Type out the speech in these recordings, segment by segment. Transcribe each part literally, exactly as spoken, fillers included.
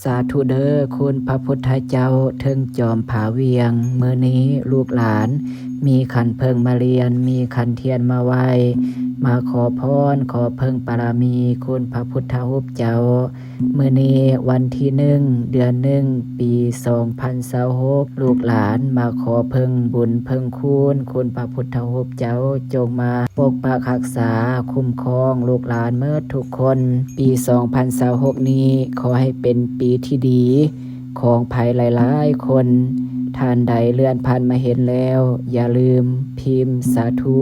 สาธุเด้อคุณพระพุทธเจ้าเทิงจอมผาเวียง มื้อนี้ลูกหลานมีขันเพิ่งมาเรียน มีขันเทียนมาไหว้ มาขอพร ขอเพิ่งปารมีคุณพระพุทธรูปเจ้า มื้อนี้วันที่หนึ่ง เดือนหนึ่ง ปีสองพันซาวหก ลูกหลานมาขอเพิ่งบุญเพิ่งคุณ คุณพระพุทธรูปเจ้าจงมาปกปักรักษาคุ้มครองลูกหลานเมิดทุกคน ปีสองพันซาวหกนี้ขอให้เป็นปีที่ดีของไผหลายๆคน ท่านใดเลื่อนผ่านมาเห็นแล้ว อย่าลืมพิมพ์สาธุ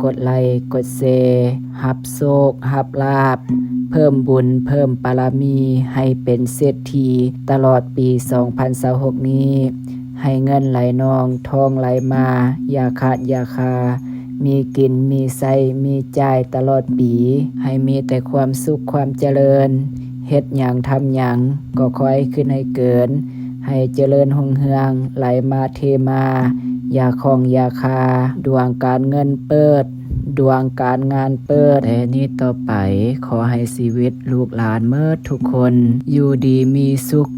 กดไลค์ กดแชร์ รับโชค รับลาภ เพิ่มบุญ เพิ่มปารมี ให้เป็นเศรษฐีตลอดปีสองพันซาวหกนี้ ให้เงินไหลนอง ทองไหลมา อย่าขาดอย่าคา มีกิน มีใช้ มีจ่ายตลอดปี ให้มีแต่ความสุขความเจริญ เฮ็ดหยังทำหยัง ก็ขอให้ขึ้นให้เกิน ให้เจริญรุ่งเรือง ไหลมาเทมา อย่าข้องอย่าคา ดวงการเงินเปิด ดวงการงานเปิด แต่นี้ต่อไปขอให้ชีวิตลูกหลานเมิดทุกคน อยู่ดีมีสุข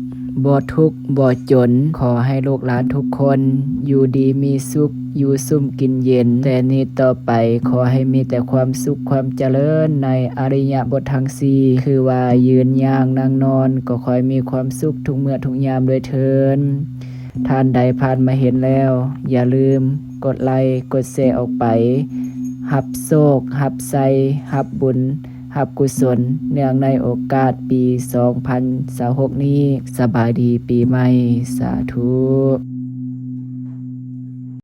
บ่ทุกข์บ่จน ขอให้ลูกหลานทุกคน อยู่ดีมีสุข อยู่ซุ่มกินเย็น แต่นี้ต่อไปขอให้มีแต่ความสุขความเจริญในอริยบททั้งสี่ คือว่ายืนย่างนั่งนอน ก็ขอให้มีความสุขทุกเมื่อทุกยามด้วยเทอญ ท่านใดผ่านมาเห็นแล้ว อย่าลืมกดไลค์ กดแชร์ออกไป รับโชค รับชัย รับบุญ รับกุศล เนื่องในโอกาสปีสองพันซาวหกนี้ สบายดีปีใหม่ สาธุ